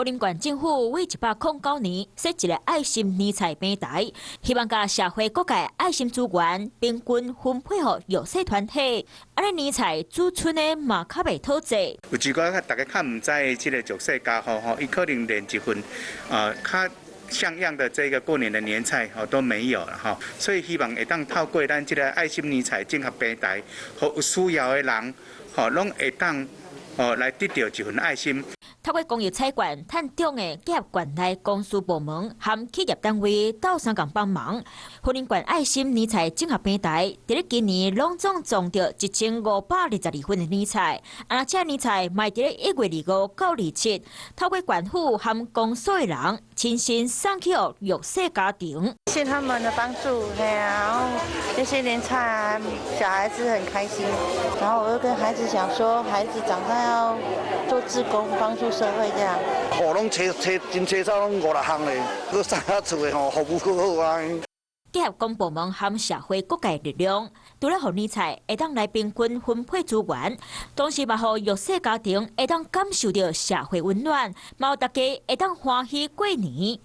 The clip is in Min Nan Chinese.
雲林縣政府為109年設一個愛心年菜平台，希望共社會各界愛心資源平均分配予弱勢團體，按呢年菜煮賰的嘛較袂討濟。有一寡大家較毋知的這個弱勢家戶吼，伊可能連一份較像樣的這個過年的年菜吼都沒有了吼，所以希望會當透過咱這個愛心年菜整合平台，予有需要的人吼攏會當吼來得著一份愛心。透過公益彩券趁獎的結合縣內公私部門和企業單位鬥相共幫忙，雲林縣愛心年菜整合平台，佇咧今年攏總裝著1522份的年菜，啊，這年菜嘛佇咧1月25到27，透過縣府和公所的人親身送去予弱勢家庭。謝謝他們的幫助，對啊，然後那些年菜，小孩子很開心，然後我又跟孩子講說，孩子長大要做志工，幫助社會這樣。吼，攏揣揣真揣走攏五六項咧，閣送到厝的吼，服務閣好啊。結合公部門和社會各界力量，除了予年菜會當來平均分配資源，同時嘛予弱勢家庭會當感受著社會溫暖，嘛予大家會當歡喜過年。